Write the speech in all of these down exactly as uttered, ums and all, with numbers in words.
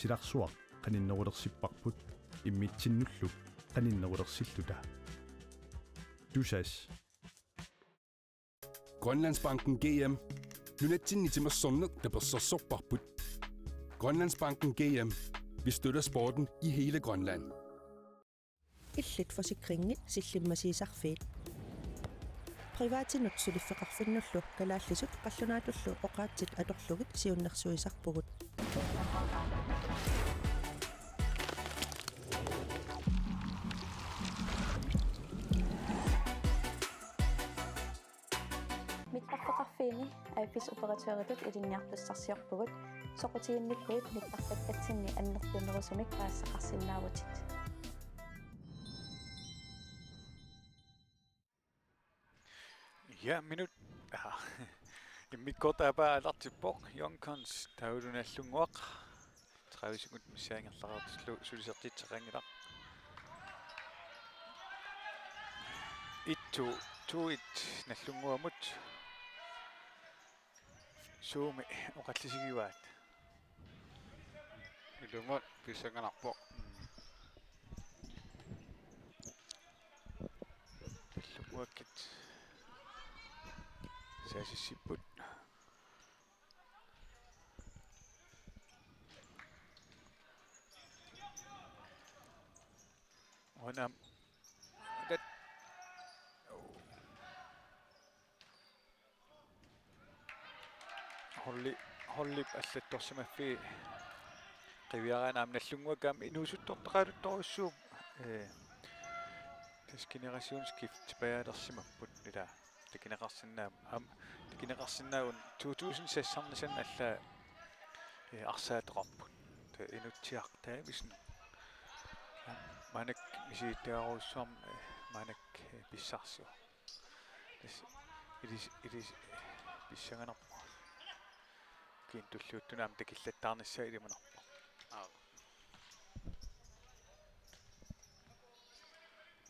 Silarsuaq qaninnerulersipparput immitsinnullu qaninnerulersilluta. Tusass. Grønlandsbanken G M. Nunatsinni timersorneq tapersersorparput. Grønlandsbanken G M. Vi støtter sporten i hele Grønland. Illit Forsikringi sillimmasiisarfiit. Privatinut suliffeqarfinnullu kalaallisut qallunaatullu oqaatsit atorlugit siunnersuisarpugut. Mittarfeqarfiini A F S operatøritut ilinniartussarsiorpugut. Soqutiginnikkut mittarfakkatsinni annertunerusumik paasisaqarsinnaavutit. Ja, minut. Aha. Immikkoortup aappaa aallartippoq. Young Guns, Taudu Nallunnguaq. Tredive sekund missaa ingerlareertillugu sulisertitseqanngilaq. Et to, to et Nallunnguamut. Suumi oqallisigivaat? Ilumut pissanganarpoq. Nallunnguakkit saasissipput. Una. Tat. Holdi, holdip allattorsimaffii qiviaraanni aamma Nallunnguakka aamma inuusuttortaqaluttorujussuuvoq, ee, tassa generationsskiftipajaalersimapput ila takineqarsinnaam-, aamma takineqarsinnaavoq to tusind seksoghalvfems allaat, ee, arsaatoqarput. Taava Inutsiaq Davidsen. Maannakkut misilittagaqarujussuarmik, ee, maannakkut, ee, pissarsivoq. Tassa ilis-, ilis-, pissanganarpoq. Kiinaq tulliuttuni aamma takillattaarnissaa ilimanarpoq. Aap.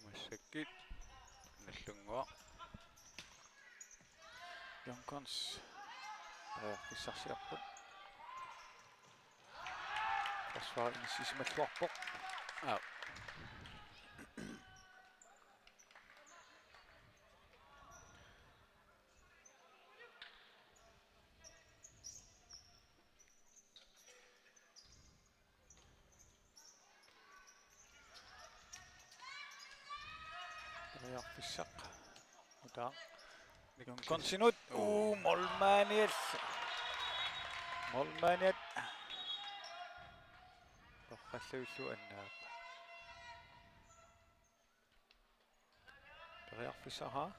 Massakkut Nallunnguaq. Young Guns. Periarfissarsiorput. Forsvar inissisimalluarpoq. Aap. Periarfissaq. Utaa. Young Gunsinut. Uu, målmandiat. Målmandiat. Torrallutillu annaappa. Periarfissaq, haa?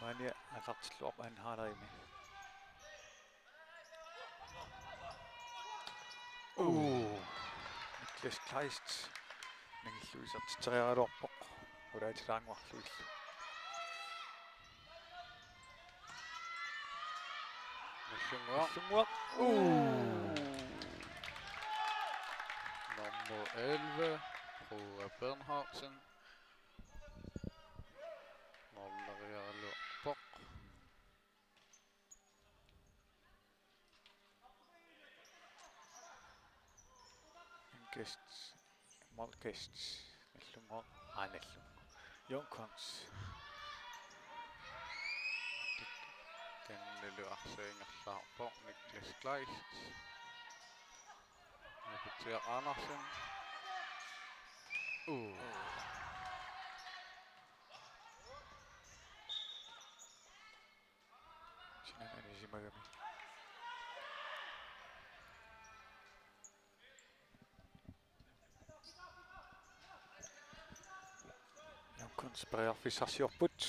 Maani aallartilluarpoq andenhalvlegimi. Uu. Niklas Kleist. Nangilluisertitseriaraluarpoq. Qulaatilaannguarlugillu. Nallunnguaq. Nallunnguaq. Uu. Nummer elleve, Roa Bernhardsen. Målmeriaraluarpoq. Guest, mål guest. Nallunnguaq, aa, Nallunnguaq. Young Guns. Tannulu arsaangerlaarpoq Niklas Kleist. Nipitsiaq Andersen. Uu. Sinaani anisimagami. Young Guns periarfissarsiorput.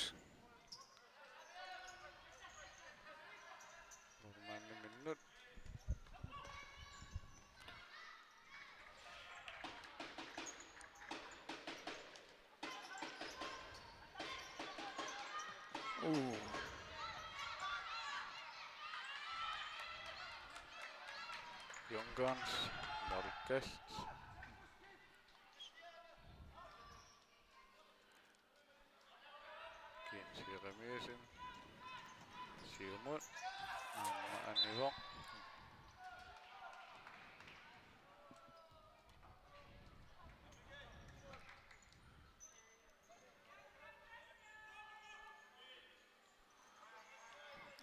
Målmandiminnut. Uu. Young Guns, mål guest. Jeremiassen. Siumut. Aamma anivoq.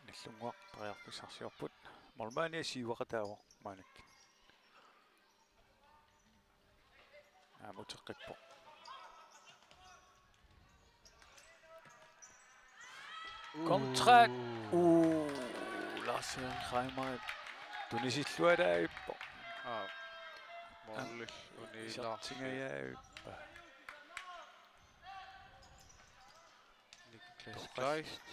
Nagdlunguaq periarfissarsiorput. Målmandi siuaqataavoq maannakkut. Aamma uteqqippoq. Kontra. Uu, Lars Erik Reimer tunisillualaarpoq. Aa, målip unilaarsi. Isertingajaappa. Niklas Kleist.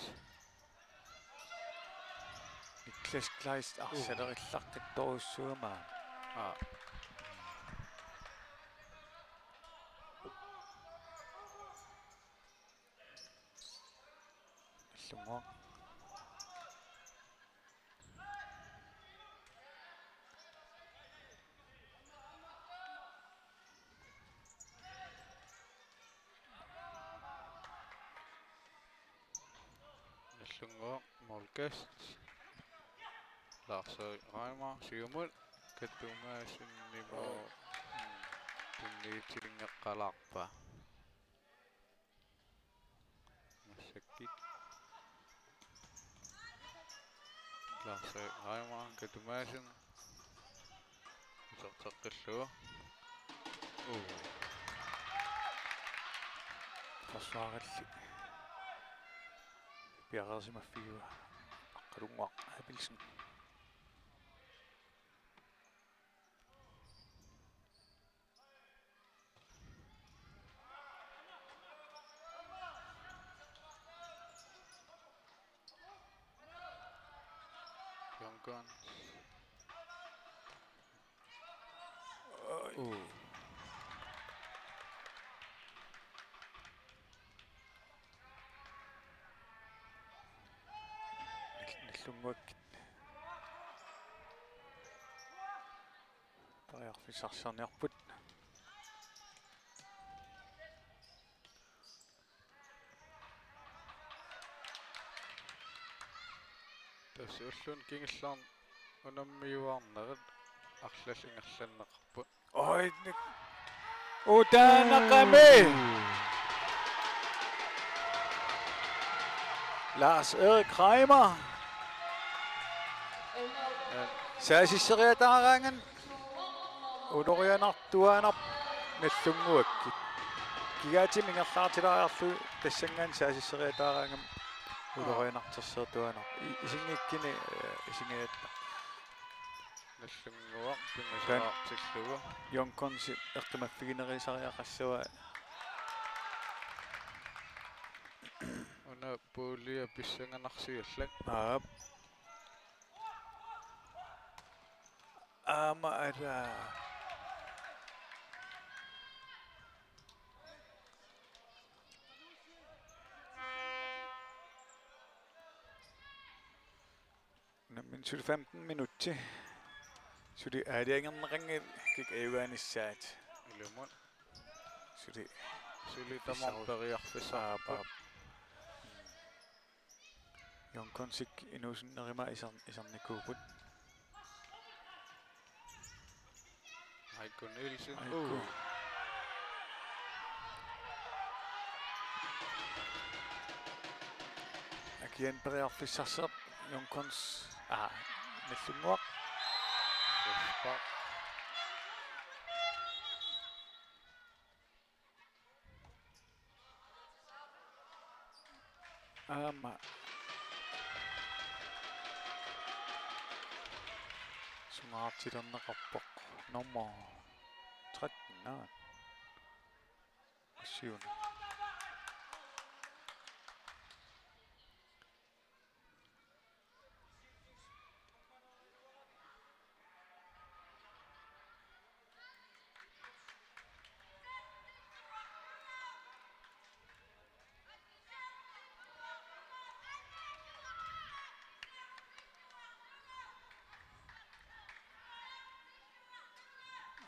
Niklas Kleist, ah, uh, arsalerillaqittorujussuuvoq. Aa. Nagdlunguaq. Nagdlunguaq, målkast. Lars Erik Reimer, siumut. Katumaassenimut. Mm. Tunniutinngeqqalaarpaa. Massakkut. Lars Reimer, Katumaassenimut. Iserteqqillugu. Uu. Forsvarerli piareersimaffigivaa Aqqalunnguaq Abelsen. Young Guns. Oj. Uu. Nagdlunguakkut periarfissarsiorniarput. Tassa ulluni kingullerni unammiuaarnerit arlallit ingerlanneqarput. Oj, nik-, utaanaqami. Lars Erik Reimer. Saassusseriataaraangat ulorianartuaannarpoq Nagdlunguakkut. Kigaatimik ingerlaartilaariarlugu tassanngaanniit saassusseriataaraangami ulorianartorsiortuaannarpoq. I-, isinngikkuni, eh, isingajatta. Nagdlunguaq pinngisaartillugu. Young Gunsip eqqumaffiginerusariaqassavaa. Una puulia pissanganarsiallak. Aap. Aamma ala. Nammineq suli femten minutter. Suli aalajangerneqanngilaq kikkut ajugaanissaat. Ilumut. Suli. Suli tamarmik periarfissarput. Aap, aap. Young Gunsik inuusunnerima isern-, isernikuupput. Aiko Nielsen. Aiko. Uh. Akian periarfissarsiorpoq Young Guns. Aa, Nagdlunguaq. Frispark. Aamma. Sungaartilerneqarpoq nummer tretten, naa. Syvende.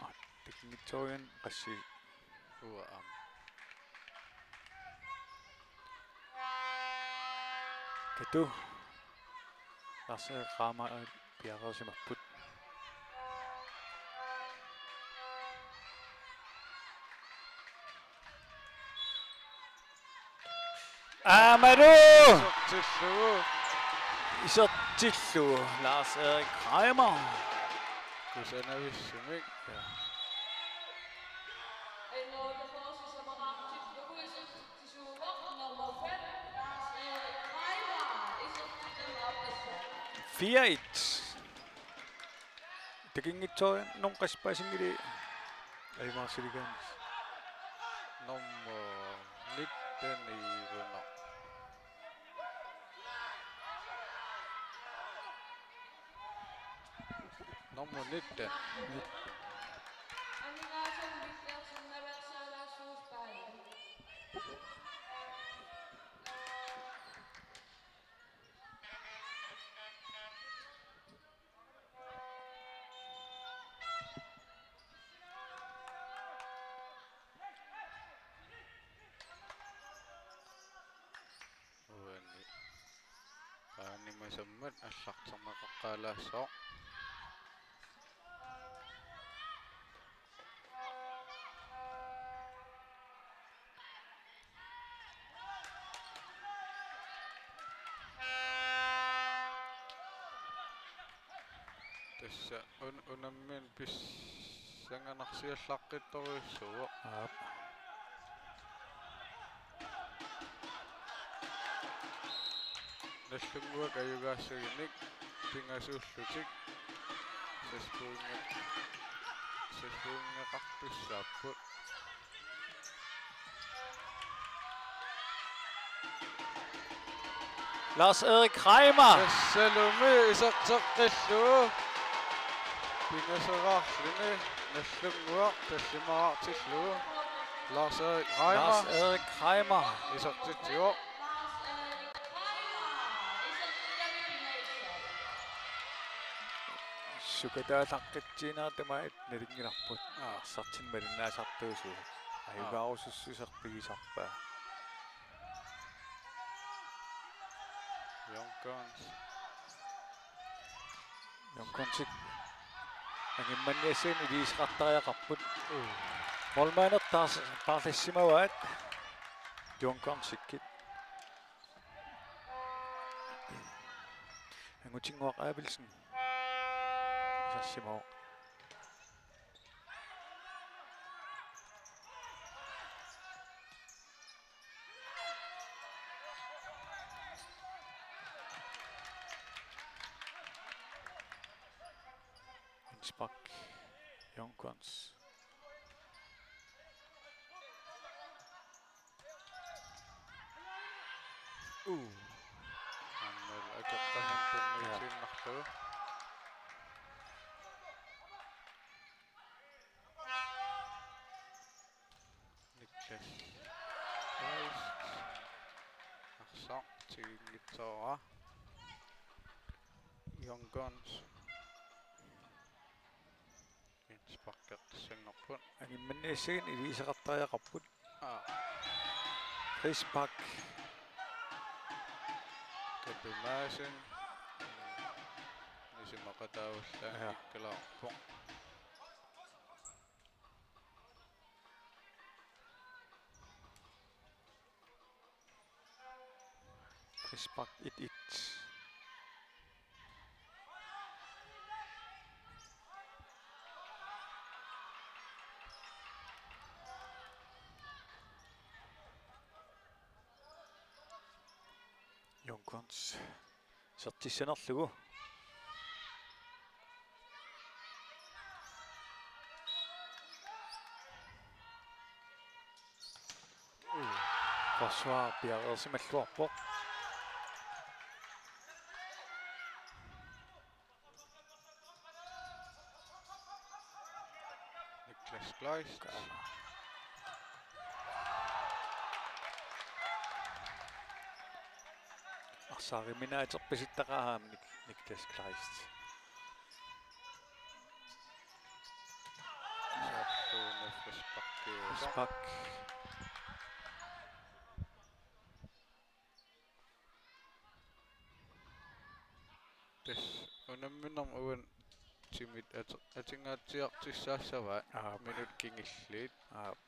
Aa, takunngitsoorujussuuvoq qassit. Uanga aamma. Katu. Lars Erik Reimer piareersimapput. Aammalu! Isertillugu. Isertillugu, Lars Erik Reimer. Kusanavissumik. Ja. Fire et. Takinngitsoornun qassit paasinngilakka? Ajumaarsilikaanni. Nummer nitten Iivuno. Nummer nitten. Uani. Aanimasammat aallarterneqaqqaalaassaaq. Tassa un-, unammineq pissanganarsiallaqqittorujussuuvoq. Aap. Nallunnguaq ajugaassagunik pingasuullutik seks pointi, seks pointeqartussaapput. Lars Erik Reimer. Tassalumi iserteqqillugu. Pingasoriarluni Nallunnguaq tallimaqartillugu. Lars Erik Reimer. Lars Erik Reimer. Isertitsivoq. Sukataallaqqitsiinerat tamaat nalunngilarput. Aa. Arsartinneq malinnaasartuusugut. Aa. Ajugaarusussuseq pigisarpaa. Young Guns. Young Gunsip angimmanniassagani iliuuseqartariaqarput. Uu. Målmandip taas-, paarlassimavaat Young Gunsikkut. Angutinnguaq Abelsen. Isersimavoq. Innsbruck, Young Guns. Uu. Aammalu akeqqasunut tunniutiinnarlugu. Niklas Kleist. Arsaq tiginngitsoorpaa. Young Guns. Innsbruckertussanngorput. Angimmanniassagani iliuuseqartariaqarput. Aa. Frispark. Katu Madsen. Nisimaqataavallaat. Ja. Ikkalaarpoq. Frispark et et. Young Guns isertissanerlugu. Forsvar piareersimalluarpoq. Niklas Kleist. Arsaq aarimmi aterpasittaqaaq aamma Nik-, Niklas Kleist. Soorlu frispark. Frispark. Unamminermi uani timit ati-, atingaatsiartussaassavaat. Aap. Minut kingulliit. Aap.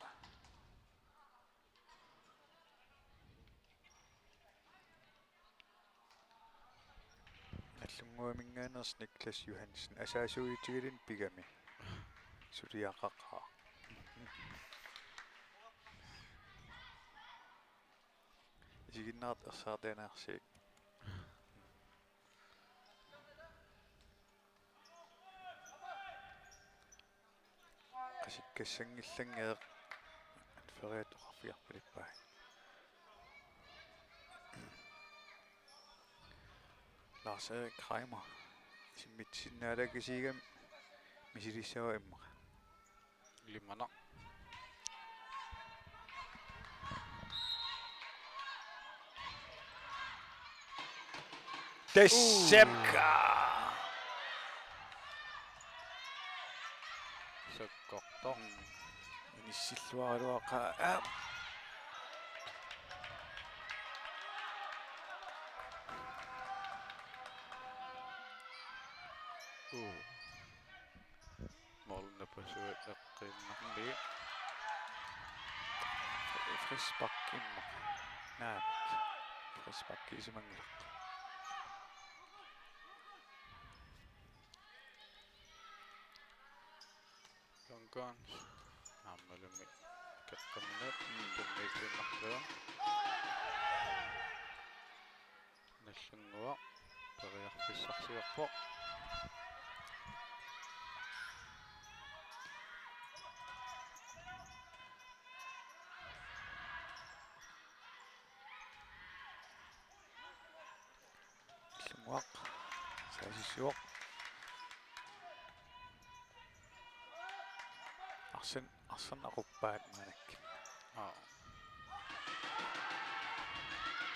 Nagdlunguaminngaanneersoq Niklas Johansen asaasuutigalin pigami. Suliaqaqaaq. Isiginnaartut ersaartaaniarsigik. Qasikkassanngillanngilaq. Anføreriat oqarfigarpalippai. Lars Erik Reimer. Isimmitsisinnaalaakasiigami misilissavaa immaqa. Glimrende. Tassa. Sakkortoq. Mm. Inissilluaraluaqaaq. Aa. Uu. Målip napasuat eqqiinnarlugit. Frispark immaqa. Naamik. Frispark isumanngilaq. Young Guns. Aammalumi keqqaminnut. Mm. Tunniussiinnarlugu. Nagdlunguaq periarfissarsiorpoq. Nagdlunguaq saasissuoq. Arsan, arsan aquppaat maannakkut. Aa.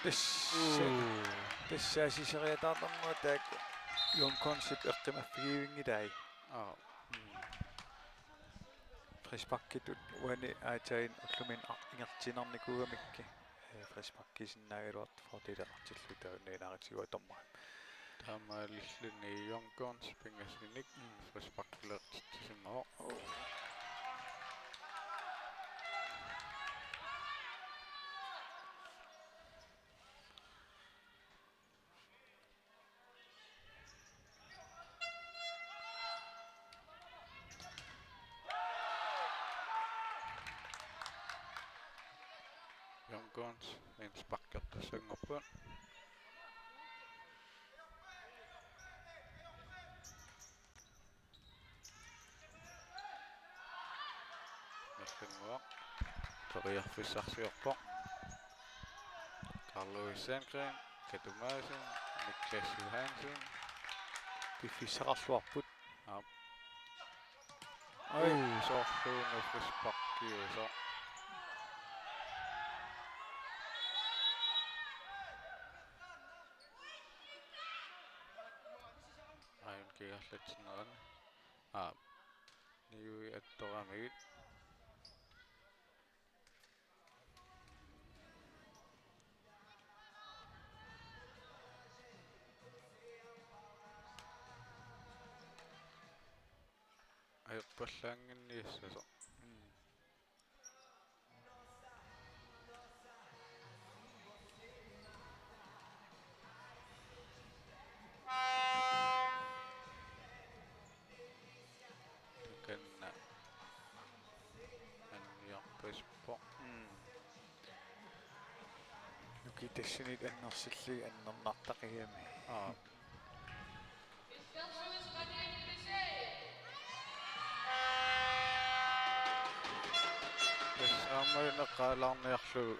Tassa. Uu. Tassa saasiseriataartarnerat taakku Young Gunsip eqqumaffigivinngilai. Aa. Mm. Frisparkitut uani aatsaat ullumi a-, ingerlaannarnikuugamikkit. Ee, frisparkisinnaagaluartut fordelertillugu taanna inaarutigalugu dommerit. Taamaalilluni Young Guns pingasunik, mm, frisparkilertitsisimavoq. Young Guns, indsparkertussanngorput. Nagdlunguaq. Periarfissarsiorpoq. Karl Louis Sandgren, Katumasen, Niklas Johansen. Piffissaqarluarput. Aap. Oj. Uu, soorluuna frisparkiusoq. Aajuna kigornitsinnerani. Aap. Niui attoramigit. Ajorpallaannginniassasoq. Mm. Takanna. Anniarpasippoq. Mm. Nukittassunit annersillugit annernartaqigami. Aa. Tassa aamma eqqaalaarniarlugu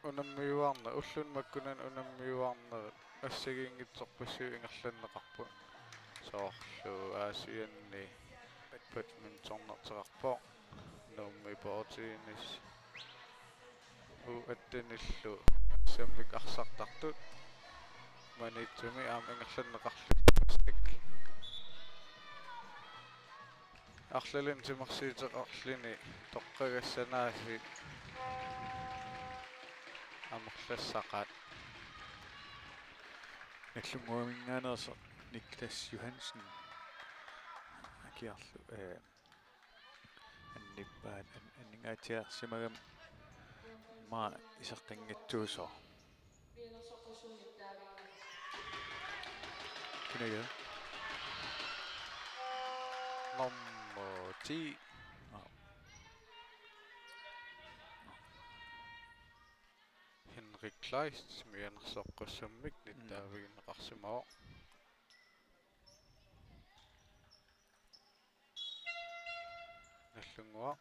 unammiuaarneq, ulluni makkunani unammiuaarnerit assigiinngitsorpassuit ingerlanneqarput. Soorlu Aasianni badmintonerteqarpoq, Nuummi bordtennis U attenillu assammik arsartartut. Maniitsumi aamma ingerlanneqarlutik. Arlalinnik timersiuteqarluni toqqagassanaasiit amerlassaqaat. Nagdlunguaminngaanneersoq Niklas Johansen. Akiarlu, eh, annippaat, an-, aningaatsiarsimagami aamma iseqqinngitsuusoq. Kinaga? Nummer ti. Aa. Henrik Kleist, mianersoqqussummik, mm, nittaavigineqarsimavoq. Nallunnguaq.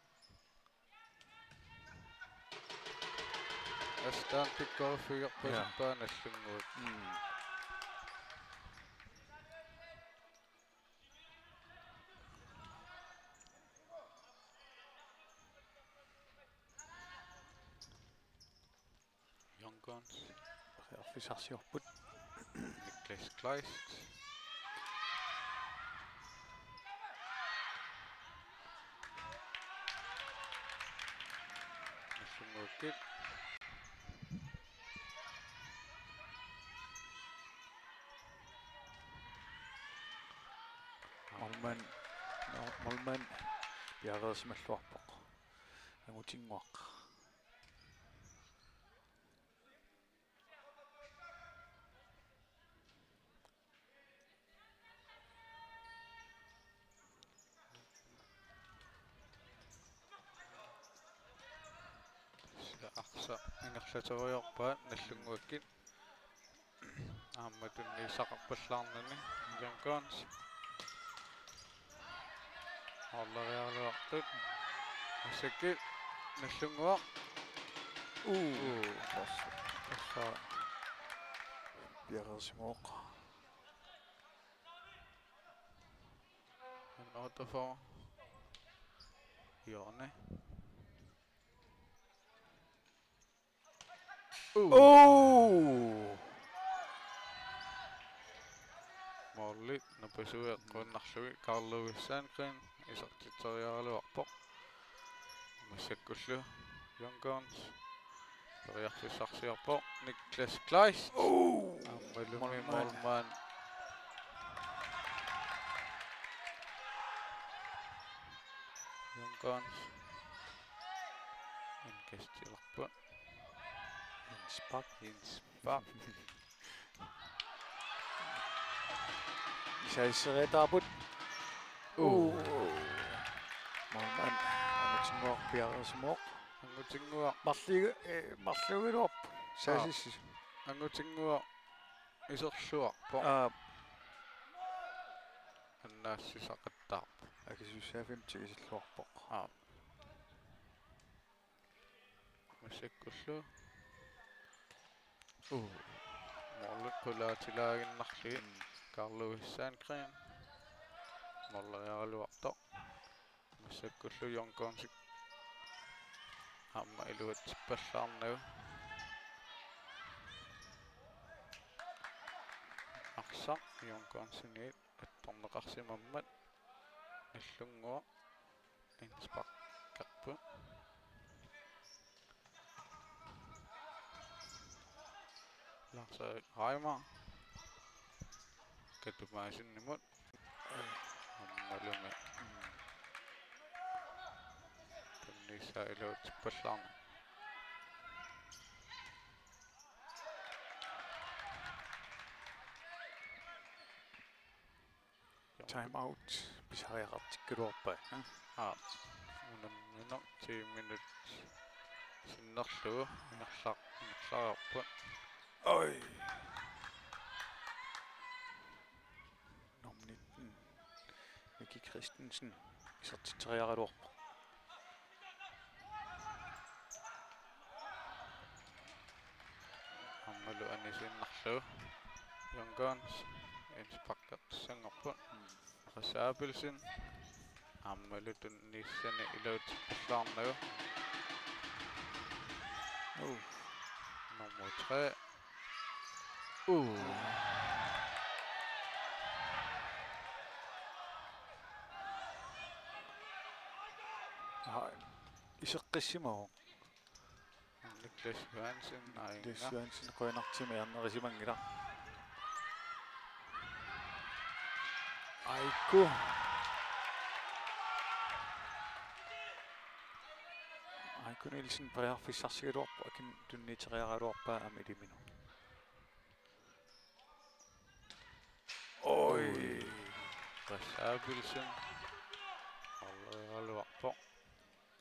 Astaan pikkoriffigerpasippaa, ja, Nallunnguaq. Mm. Young Guns. Periarfissarsiorput. Niklas Kleist. Nallunnguakkit. Målmand, nå, målmand piareersimalluarpoq. Angutinnguaq. Arsaq ingerlateriarpaa Nallunnguakkit. Aamma tunniussaqarpallaarnani Young Guns. Aallariaraluartut. Massakkut Nallunnguaq. Uu. Uu. Tassa. Tassa. Piareersimavoq. En otteogfyrre. Hjørne. Uh. Uh. Måli, napasuiaq quunnarlugit Karl Louis Sandgreen isertitseriaraluarpoq. Massakkullu Young Guns. Periarfissarsiorpoq Niklas Kleist. Uh. Aammalumi målmand. Målmand. Young Guns. Indkastilerput. Jens Bak. Jens Bak. Isaaseriataarput. Uh. Uh. Målmand. Angutinnguaq piareersimavoq. Angutinnguaq. Marluk, eh, marluugaluarpoq. Saasissi. Aa. Angutinnguaq iserluarpoq. Aa. Annaassisaqattaarpoq. Akisussaaffimmi tigisilluarpoq. Aa. Massakkullu. Uh. Måli qulaatilaaginnarlugit. Mm. Karl Louis Sandgreen. Måleriaraluartoq. Massakkullu Young Gunsit aamma iluatsippallaarnagu. Arsaq Young Gunsinik attorneqarsimammat Nallunnguaq indsparkerput. Lars Reimer. Katumaassinimut. Aammalumi. Tunniussaa iluatsippallaarneq. Time out pisariaqartikkaluarpaa. Aa. Unammineq ti minut sinnerlugu ingerlaq-, ingerlareerput. Oj. Nummer nitten, Miki Christensen, isertitseriaraluarpoq. Aammalu anisiinnarlugu. Young Guns, indsparkertussanngorput. Lasse Abelsen. Aammalu tunniussani iluatsippallaarnagu. Uh. Nummer tre. Uh. Aha, iseqqissimavoq. Niklas Johansen, aajuna. Niklas Johansen qujanartumik ajornarisimanngilaq. Aiku. Aiku Nielsen periarfissarsigaluarpoq, akin tunniuteriaraluarpaa aamma iliminut. Oj. Oj. Tassa Abelsen. Alleraluarpoq.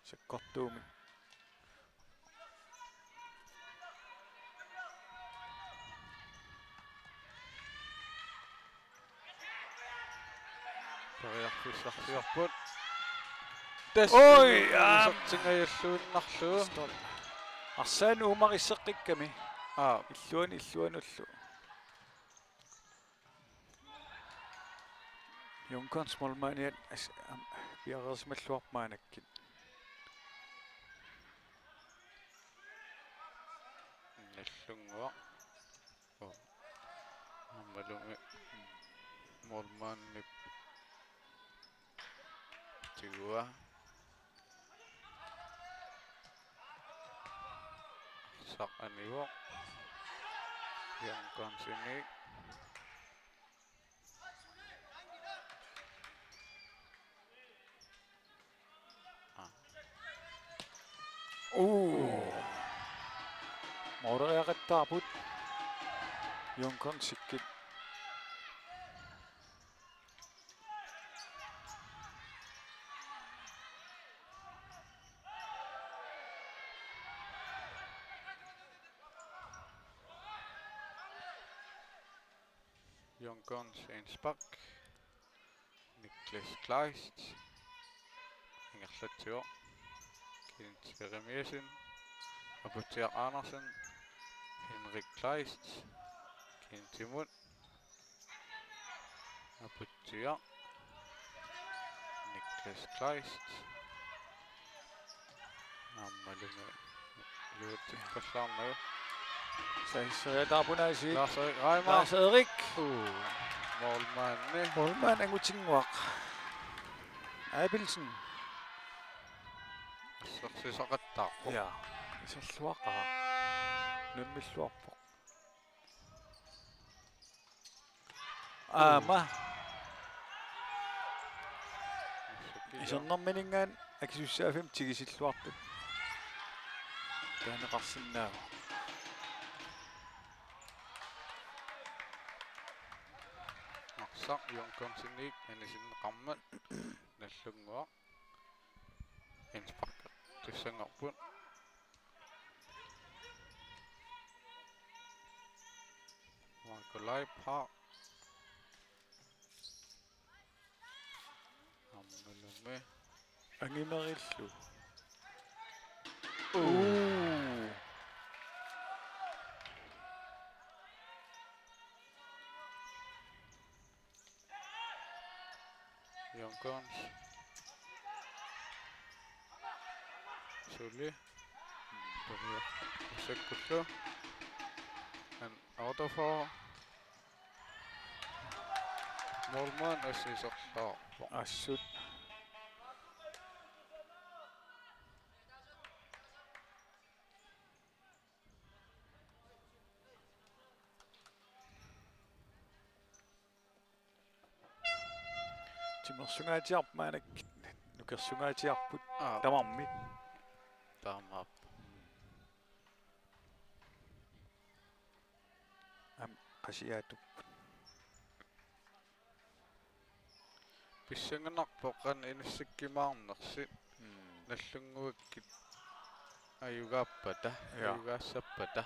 Sakkortuumik. Periarfissarsiorput. Tassa. Oj, aamma. Isertingajalluinnarlugu. Stop. Arsaq uumarisseqqikkami. Aa. Illuan-, illuanullu. Young Guns målmandiat as-, am-, piareersimalluarput maannakkut. Nallunnguaq. Oh. Aammalumi målmandip tigua. Arsaq anivoq. Young Gunsinik. Ah. Uu. Måleriaqattaarput. Young Gunsikkut. Young Guns indspark. Niklas Kleist. Ingerlatsivoq. Kent Jeremiassen. Aputsiaq Andersen. Henrik Kleist. Kentimut. Aputsiaq. Niklas Kleist. Aammalumi iluatsippallaarnagu. Saassussiataarput aasiit. Lars-Erik Reimer. Lars-Erik. Uu. Målmandi. Målmand angutinnguaq. Abelsen. Assersuisoqattaarpoq. Ja. Iserluaqaaq. Nuimmilluarpoq. Aamma. Isernermininngaanniit akisussaaffimmik tigusilluartut. Taaneqarsinnaavoq. Arsaq Young Gunsinik anisinneqarmat Nallunnguaq. Indsparkertussanngorput. Marko Leibhardt. Aammalumi. Angimerillu. Uu. Uu. Young Guns. Suli. Tunior. Masakkullu. An autofor. Målmand assisorlaarpoq. Assut. Timersungaatsiarput maannakkut nukersungaatsiarput. Aa. Tamarmik. Taamaappoq. Aamma qasiaatupput. Pissanganarpoq qanoq inissikkumaarnersoq. Mm. Nallunnguakkut ajugaappata, ja, ajugaassappata.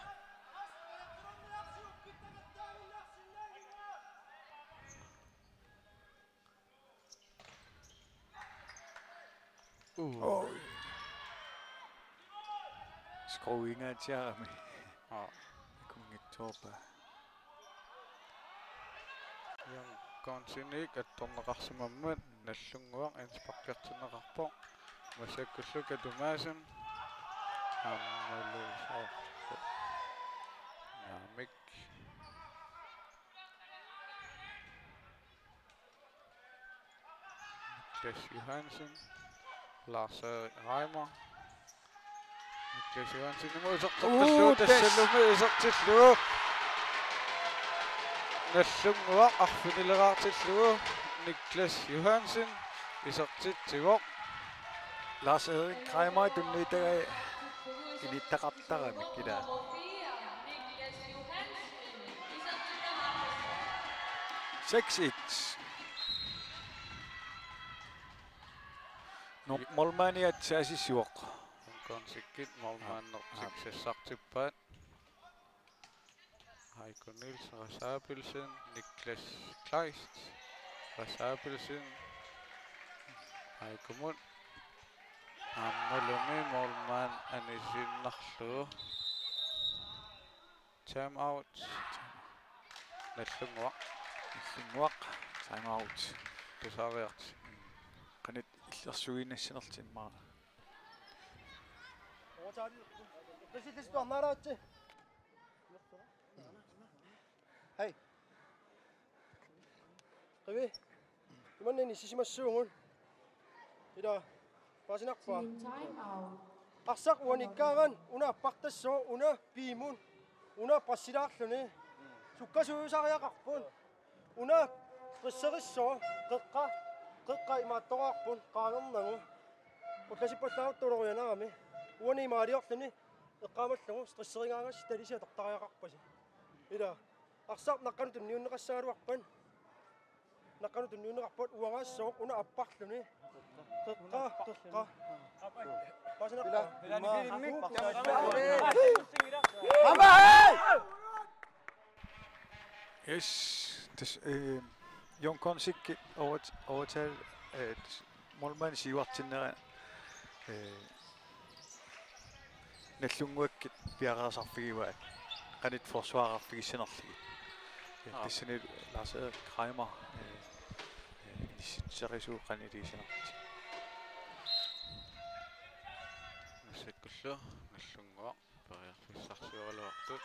Uu. Oj. Skruingaatsiarami. Aa. Kunngitsoorpaa. Young Gunsinik attorneqarsimammat Nallunnguaq indsparkertinneqarpoq. Masakkullu Katu Madsen. Aammalu soorlu. Naamik. Niklas Johansen, Lars-Erik Reimer. Niklas Johansen imut isertitsillugu. Uu, tas-, tassalumi isertillugu. Nallunnguaq arfinileraartillugu. Niklas Johansen isertitsivoq. Lars Erik Kramer tunniuttagai inittaqartaramik ilaa. Seks et. No, målmandiat saasissivoq. Unkonsikit målmandinertik sassartippaat. Aiko Niels Rasabelsen, Niklas Kleist, Rasabelsen, Aikomut, aammalumi målmand anisiinnarlugu. Time out. Nagdlunguaq. Nagdlunguaq. Time out. Tusariarti. Qanoq illersuinnassanerlutik immaqa. Hej. Qivi. Imanna inissisimassuugut. Ila. Paasinarpaa. Arsaq uaniikkaangat una appartassooq, una piimut, una pressilaarluni. Sukkasuusariaqarput. Una presserissoq, qeqqa, qeqqa imaattoqarput, qaangernagu. Ullasippallaartoq ulorianarami. Uani imaaliorluni, eqqaamallugu, stresserigaangassi talisi atortariaqarpasi. Ila, arsaq naqqanut tunniunneqassagaluarpat. Naqqanut tunniunneqarpat uangaassooq una apparluni. Qeqqa, qeqqa. Paasinarpaa. Ila, ila, nifilimmik. Aamma, hej! Yes, tassa, øh, Jon Konsikki overt-, overtal, øh, målmand siuartinnera, øh, Nagdlunguakkit piareersarfigivaat qanoq forsvarerfigissanerlugit. Ja, aap, tassani Lars Erik Kramer, øh, øh, inissitserisoq qanoq iliuuseqarnersoq. Massakkullu Nagdlunguaq periarfissarsioraluartut.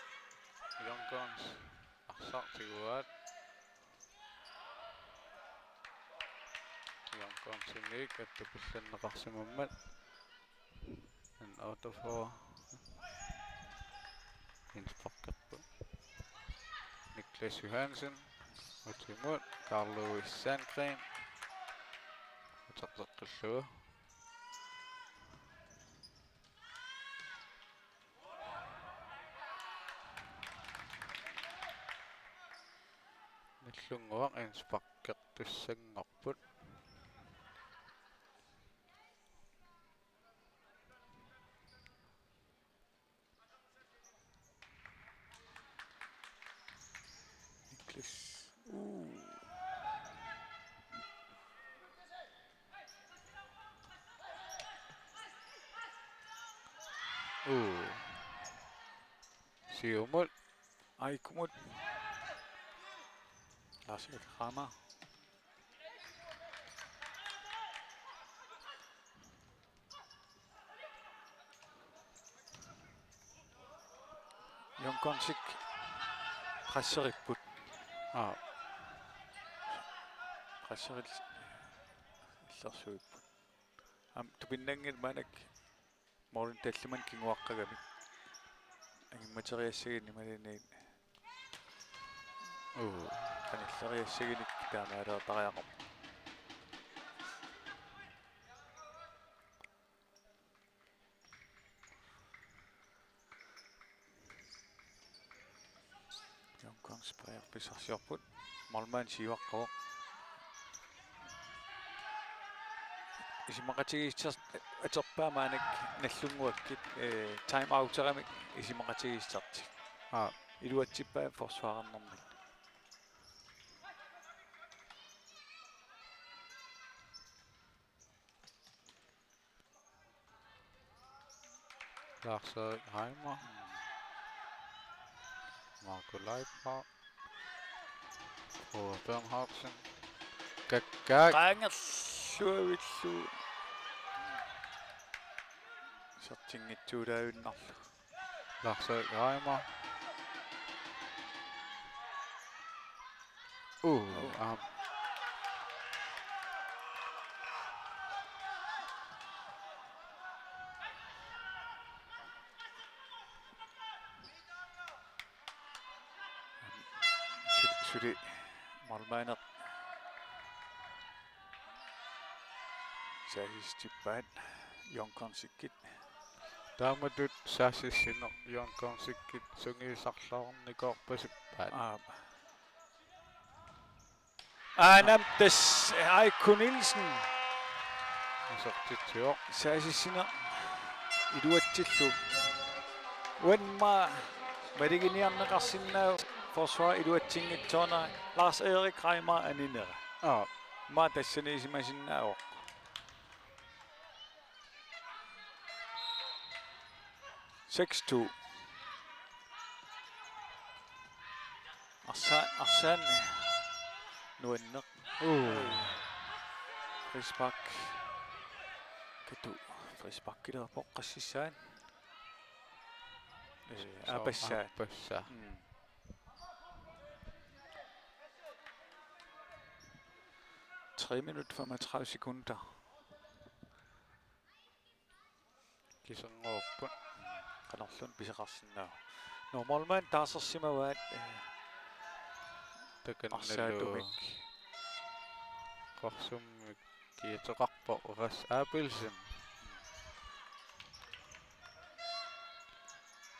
Young Guns arsaq tiguaat. Young Gunsinik attapullanneqarsimammat. En out of four. Innsparkerput. Niklas Johansen. Utimut Carl Louis Sandgren. Uterteqqillugu. Nagdlunguaq innsparkertussanngorput. Niklas. Uu. Uu. Siumut. Aikumut. Lars Erik Kramer. Young Gunsik presseripput. Aa. Presserit illersuipput. Aamma tupinnanngilaq maannakkut målimi tallimanik kinguaqqagamik. Angummateriassaginik imaluunniit. Uu. Qanilleriassaginik taamaaliortariaqarpoq. Young Guns periarfissarsiorput. Målmand siuaqqavoq. Isumaqatigiissuteqarpoq maannakkut Nagdlunguakkut, eh, time outeramik isumaqatigiissuteqarpoq. Aa. Iluatsippaat forsvarernermik. Lars Erik Reimer. Marco Leibhardt. Frode Bernhardsen. Kakkaak. Qaangerluavillu. Isertinngitsuulaavinnarlu. Lars Erik Reimer. Uu, aap. Su-, suli målmandip Saasissippaat Young Gunsikkit. Taamatut saasissineq Young Gunsikkit sungiusarluarnikuuppasippaat. Aap. Aanam tassa Aiku Nielsen. Isertitsivoq. Saasissineq iluatsillugu. Uanni maanna maluginiarneqarsinnaavoq forsvar iluatsinngitsoornera, Lars Erik Reimer aninera. Aap. Maanna tassaniisimasinnaavoq. Seks to. Arsa-, arsaanni nuanneq. Uu. Frispark. Katu. Frisparkilerpoq qassissaat. Ee, soo, aappassaa. Aappassaa. Mm. Tre minut femogtredive sekunder. Kiserngoorput. Qanorluunniit pisoqarsinnaava? Nå, målmand taarsersimavaat, eh, takannalu arsaatumik. Qorsumik kiateqarpoq Ras Abelsen.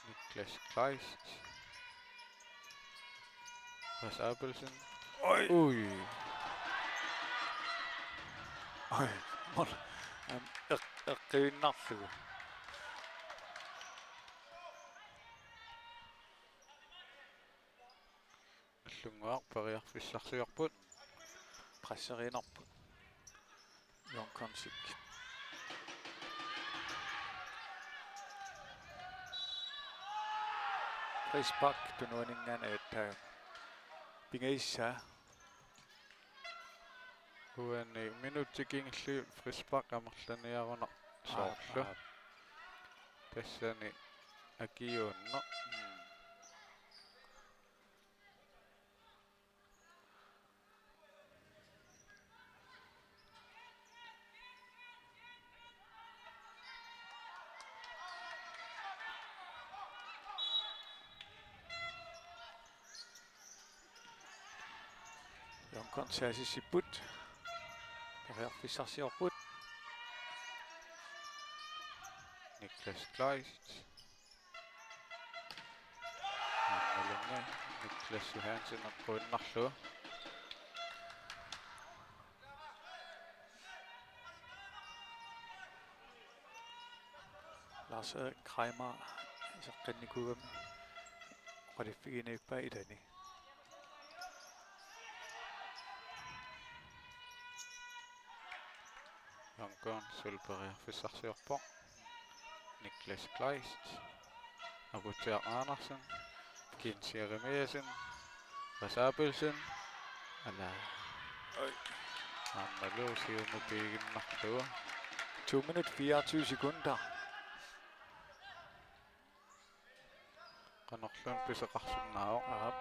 Niklas Kleist. Ras Abelsen. Oj. Ui. Oj, mål. Am, eq-, eqqiinnarlugu. Nallunnguaq periarfissarsiorput. Presseriinnarput. Young Gunsikkit. Frispark tunuaninngaanniit ajuttaagaa. Pingajussaa. Uani minutsit kingulliit frispark amerlaniarunarpoq soorlu. Aap, aap. Tassani akiuunneq. Mm. Young Guns saasissipput. Periarfissarsiorput. Niklas Kleist. Aammalumi Niklas Johansen eqquinnarlugu. Lars Erik Reimer iseqqinnikuugami oqaluffigiinniippai ilani. Young Guns suli periarfissarsiorpoq. Niklas Kleist. Aputsiaq Andersen. Kins Jeremiassen. Ras Abelsen. Ala. Oj. Aammalu siumut piiginnarlugu. To minut fireogtyve sekunder. Qanorluunniit pisoqarsinnaavoq. Aap.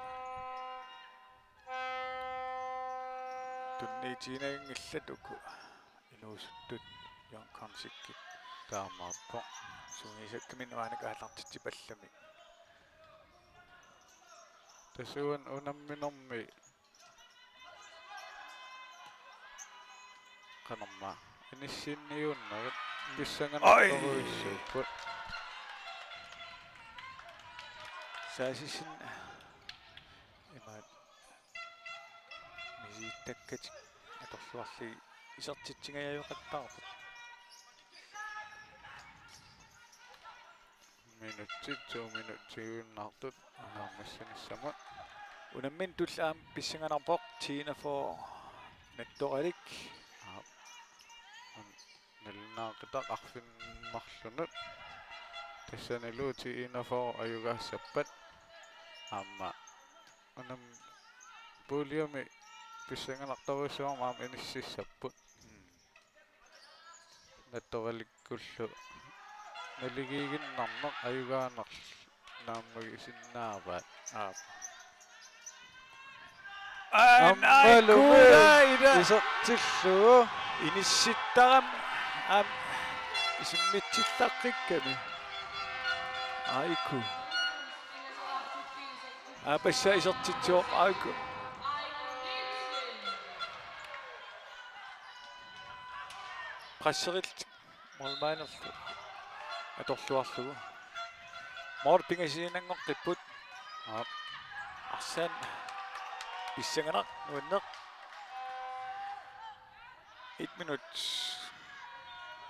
Tunniutiginanngillat uku inuusuttut Young Gunsikkit. Taamaappoq. Sungiusakkaminnik maannakkut aallartitsipallami. Tassa uani unamminermi qanormaa inissinniunnerit. Mm. Pissanganartorujussuupput. Saasissinni imaat misilittakkakka atorluarlugit isertitsingajajoqattaarput. Minutsit, to minutsiuinnartut naammassinissamut. Unamminermi tulliani aamma pissanganarpoq T enogfyrre Nattoralik. Aap. Nalunaaquttaq arfineq-marlunut. Tassanilu T enogfyrre ajugaassappat. Aamma unammi puljemi pissanganartorujussuarmik aamma inississapput. Mm. Nattoralikkullu naligiiginnarneq ajugaanerlu naammagisinnaavaat. Aap. Aammalumi Aiku ila isertillugu. Inissittarami aamma isimmitsillaqqikkamik. Aiku. Aappassaa isertitsivoq Aiku. Eqqasserillutik målmanderlu atorluarlugu. Mål pingasuinnanngoqqipput. Aap. Arsaq pissanganaq nuanneq. Et minut.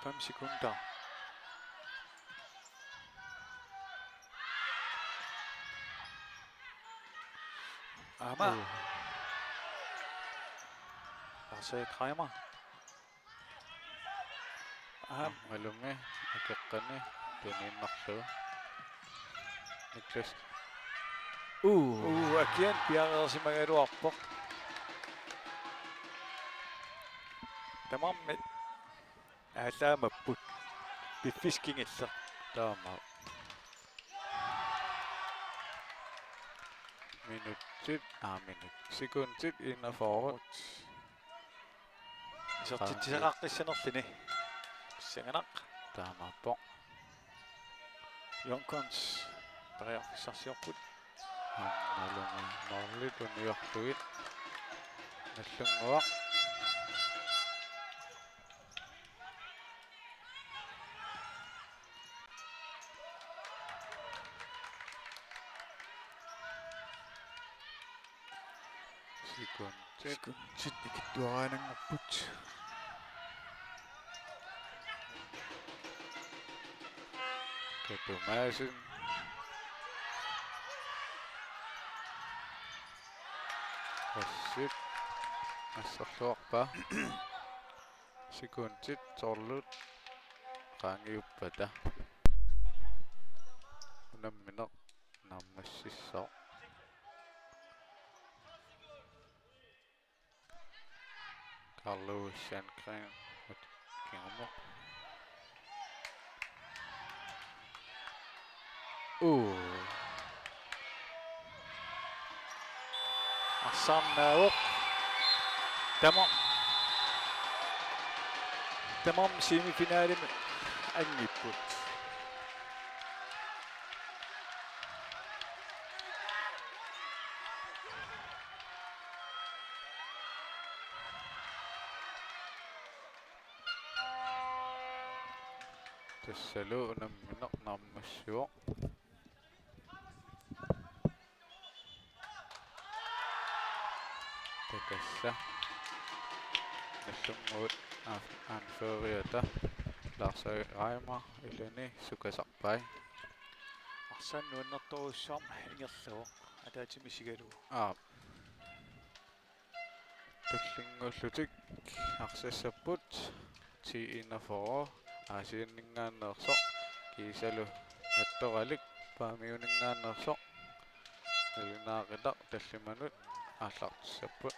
Fem sekunder. Aamma. Uu. Lars Erik Reimer. Aamma. Aammalumi akeqqani tuniinnarlugu. Niklas. Uu. Uu, Akian piareersimagaluarpoq. Tamarmik aallaamapput. Piffissaq kingulleq. Taama. Minutsit, aa, minut. Sekundit enogfyrre. Isertitsisaqaqqissanerluni. Pissanganaq. Taamaappoq. Yonkons periarfissarsiorput. Aammalumi måli tuniorlugit. Nallunnguaq. Sekundit. Sekundit ikittuaraanngorput. Katumasen. Assip. Asserluarpa. Sekundit tolv qaangiuppata. Unammineq naammassissaaq. Carlo Sandgren kingorna. Uu. Arsaq naavoq. Tamarmik. Tamarmik semifinalemi anngipput. Tassalu unammineq naammassivoq. Takassa. Nallunnguit af-, anføreriata Lars Reimer ilani sukasarpai. Arsaq nuannertorujussuarmik ingerlavoq ataatsimi isigalugu. Aap. Tullinnguullutik arsassapput ti enogfyrre Aasianninngaanneersoq kiisalu Nattoralik Paamiuninngaanneersoq. Nalunaaqutaq tallimanut aallartissapput.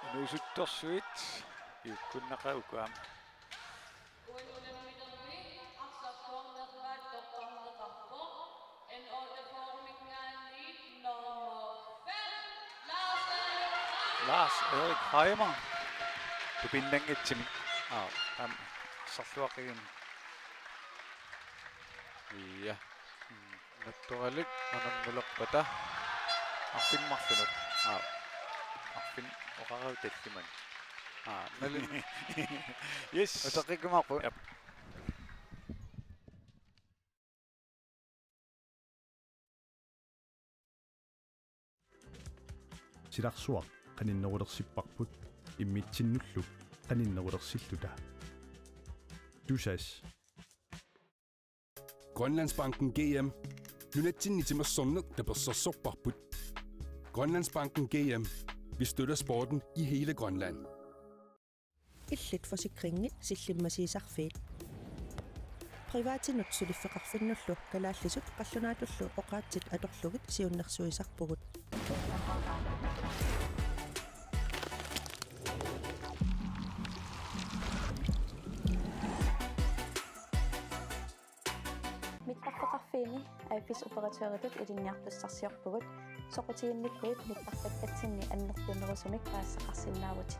Inuusuttorsuit iukkunnaqaaq uku aamma. Lars Erik Reimer. Tupinnanngitsumik. Aa, aamma arsarluaqigami. Ja. Mm. Nattoralik unammilerpata. Arfineq-marlunut. Aa. Arfineq oqarami tallimanut. Aa, nalin. Yes. Utaqqikkumaarput. Jap. Silarsuaq qaninnerulersipparput imminnullu qaninnerulersilluta. Tusass. Grønlandsbanken G M. Nunatsinni timersorneq tapersersorparput. Grønlandsbanken G M. Vi støtter sporten i hele Grønland. Illit forsikringit sillimmasiisarfiit. Privatinut suliffeqarfinnullu kalaallisut qallunaatullu oqaatsit atorlugit siunnersuisarpugut. Mittarfeqarfiini A F S-operatøritut ilinniartussarsiorpugut. Soqutiginnikkuit nittartakkatsinni annertunerusumik paasisaqarsinnaavutit.